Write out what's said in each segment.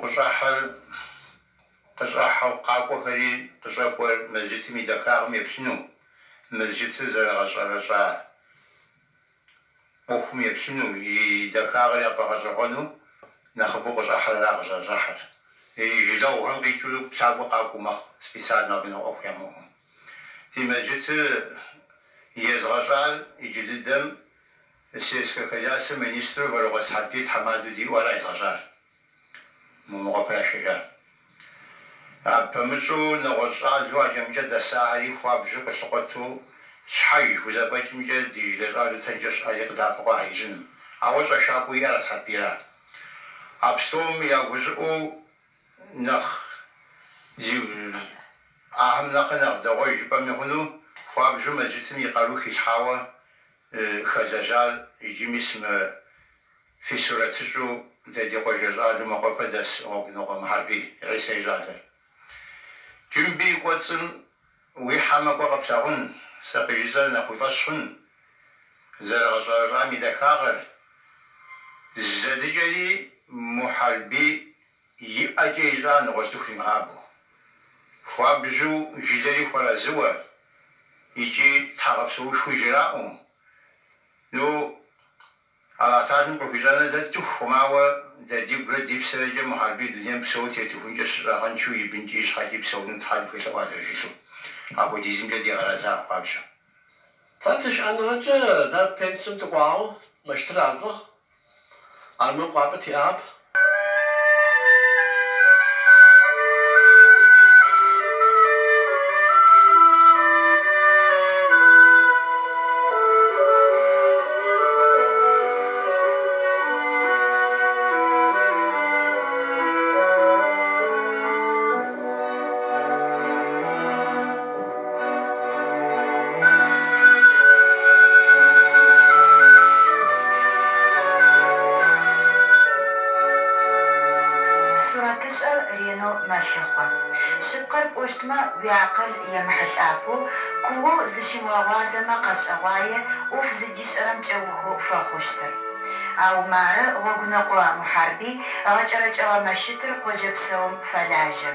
къыщӏэхьэр къыщӏэхьэу къакӏуэхэри къыщӏэкӏуэр мэжджытым и дахагъым еплъыну, мэжджытыр зэрыгъэщӏэрэщӏа ӏуэхум еплъыну, и дахагъэр яфӏэгъэщӏэгъуэну нэхъыбэу къыщӏэхьэр ара къыщӏэщӏэхьэр. И жылэгъухэм къикӏыу плъакӏуэ къакӏуэу мэхъу, специально абы нэхъ ӏуэху ямыӏэу. Ди мэжджытыр езгъэщӏар иджы дыдэм сельскэ хозяйствэм министру Вэрокъуэ Сыхьэтбий тхьэмадэу диӏэу ара езгъэщӏар. Мыкъуапэ яшэжа. Абы пэмыщӏу нэгъуэщӏ щӏалэу акӏэ-мыкӏэ дэсахэри хуабжьу къылъыкъуэту щхьэж хузэфӏэкӏымкӏэ ди жылэ щӏалэу тэнкӏэ щыӏэри къыдэӏэпыкъуахэр ищӏыным. Ауэ щӏэшакӏуэу иӏэр а Сыхьэтбийра. А псом я гущӏыӏуу нэхъ зи ахэм нэхърэ нэхъ дэгъуэж жыпӏэми хъуну хуабжьу мэжджытым и къару хилъхьауэ хэлэжьар иджы мис мы фи сурэтыщӏу дэ ди къуажэ щӏалэу Мыкъуэпэ дэс Гъуэгунокъуэ Мухьэрбий, Хьисэ и щӏалэр. Иджы мыбы и кӏуэцӏым уихьэмэ кӏуэ къэплъагъун, сэ къыжысӏэр нэхъ уи фӏэщ хъун, зэрыгъэщӏэрэщӏам и дахагъэр, зэдыкӏэри Мухьэрбий и ӏэкӏэ ищӏа нэгъуэщӏ цӏыху хримыгъэӏэбэу. Хуабжьу жылэри хуэразыуэ икӏи тхьэгъэпсэушхуи жраӏэу, ну, Алыхьталэм къыхуищӏэныр дэ тцӏыхукъым, ауэ дэ дигурэ ди псэрэкӏэ Мухьэрбий дунейм псэууэ тетыхункӏэ щыщӏагъэншэу и бынкӏи и щхьэкӏи псэуну Тхьэр дыхуелъэӏуа зэрыжылэу. Апхуэдизымкӏэ дигъэрэза хуабжьу. Тэ тищыӏэныгъэкӏэ дэ пенсием тыкӏуагъэу мэщытыр ашӏыгъ, армэ кӏуапӏэ тиӏагъэп. Сурэтышӏэр ренэу мэлъыхъо. Шъыпкъэр пӏощтмэ, уиакъыл емыхьылӏапэу, куоу зыщымыгъэгъуазэмэ къэшӏэгъуае ӏоф зыдишӏэрэм кӏэухэу фэхъущтыр. Ау мары Гъогунэкъо Мухьарбый ыгъэкӏэрэкӏэгъэ мэщытыр къоджэ псэум фэлажьэ.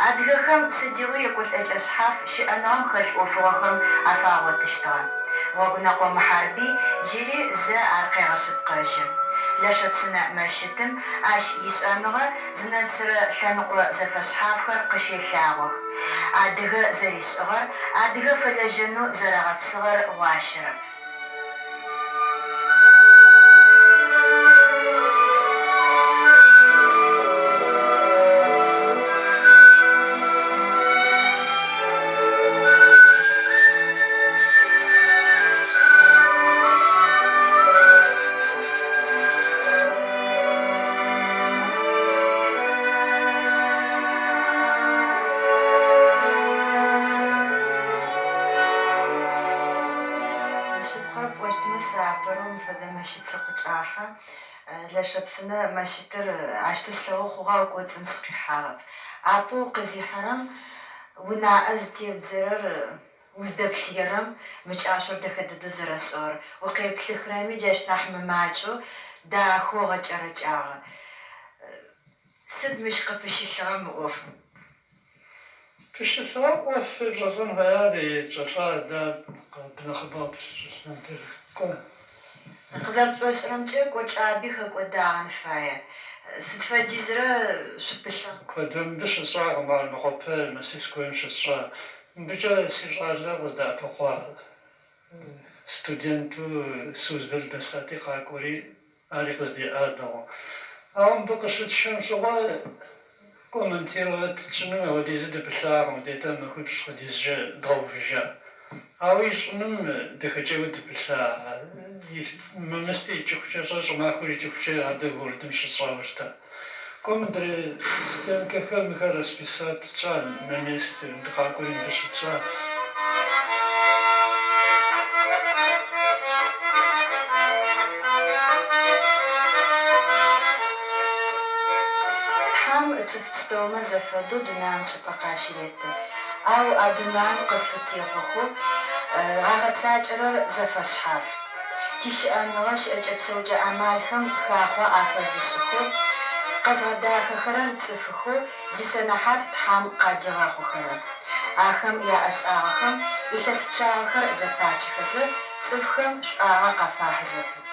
Адыгэхэм сыдигъуи екӏолӏэкӏэ шъхьаф щыӏэныгъэм хэлъ ӏофыгъохэм афагъотыщтыгъэ. Гъогунэкъо Мухьарбый джыри зэ ар къегъэшъыпкъэжьы. Лэшэпсынэ мэщытым ащ ишӏэныгъэ зынэсырэ лъэныкъо зэфэшъхьафхэр къыщелъагъох. Адыгэ зэришӏыгъэр, адыгэ фэлэжьэнэу зэрэгъэпсыгъэр гъуащэрэп. Шъыпкъэр пӏощтмэ, сэ апэрэу мы фэдэ мэщыт сыкъычӏахьэ. Лэшэпсынэ мэщытыр ащтэу слъэгъу хъугъэ, ау кӏоцӏым сыкъихьагъэп. Апэу укъызихьэрэм унаӏэ зытебдзэрэр уздэплъыерэм мы кӏашъор дэхэ дэдэу зэрэшӏыгъэр, укъеплъыхырэми джащ нахь мымакӏэу дахэу гъэкӏэрэкӏагъэ. Сыд мыщ къыпыщылъыгъэ мы ӏофым? Пыщылъыгъэ ӏоф епщӏэлӏэн фэяр етщӏэлӏа дэ абы нэхъыбэ къыпыщылъын кӏуэ. Къызэрытшӏошӏырэмкӏэ, кӏочӏаби хэкӏодагъэн фае. Сыд фэдизрэ шъупылъыгъ? Куэдрэ мыбы щысщӏакъым, ар Мыкъуэпэ мастерскойм щысщӏа. Мыбыкӏэ си щӏалэр къыздэӏэпыкъуа студенту Суздаль дэсати къакӏуэри ари къыздеӏа дэгъуэ. Ауэ мыбы къыщытшэм щыгъуэ кӏуэ монтировать тщӏыным апхуэдизу дыпылъакъым, где-то махуипщӏ хуэдизкӏэ дгъэувыжа. Ауэ ищӏыным дахэкӏейуэ дыпылъа. Мамысти икӏыхукӏэ щӏэ, щӏымахуэр икӏыхукӏэ адэ городым щысщӏауэ щыта. Кӏуэ мыдрей стенкэхэм мыхэр расписать тщӏа на месте, дыкъакӏуэри мыбы щытщӏа. Тхьэм цӏыф пстэумэ зэфэдэу дунаим чӏыпӏэ къащыреты. Ау а дунаим къызфытехъохэу агъэцакӏэрэр зэфэшъхьаф. Тищыӏэныгъэ щыӏэкӏэ-псэукӏэ амалхэм хахъо афэзышӏыхэу, Къэзгъэдахэхэрэр цӏыфыхэу зисэнэхьат Тхьам къадигъэхъухэрэр. Ахэм яӏэшӏагъэхэм илъэс пчъагъэхэр зэпачыхэзэ, цӏыфхэм шӏуагъэ къафахьы зэпыт.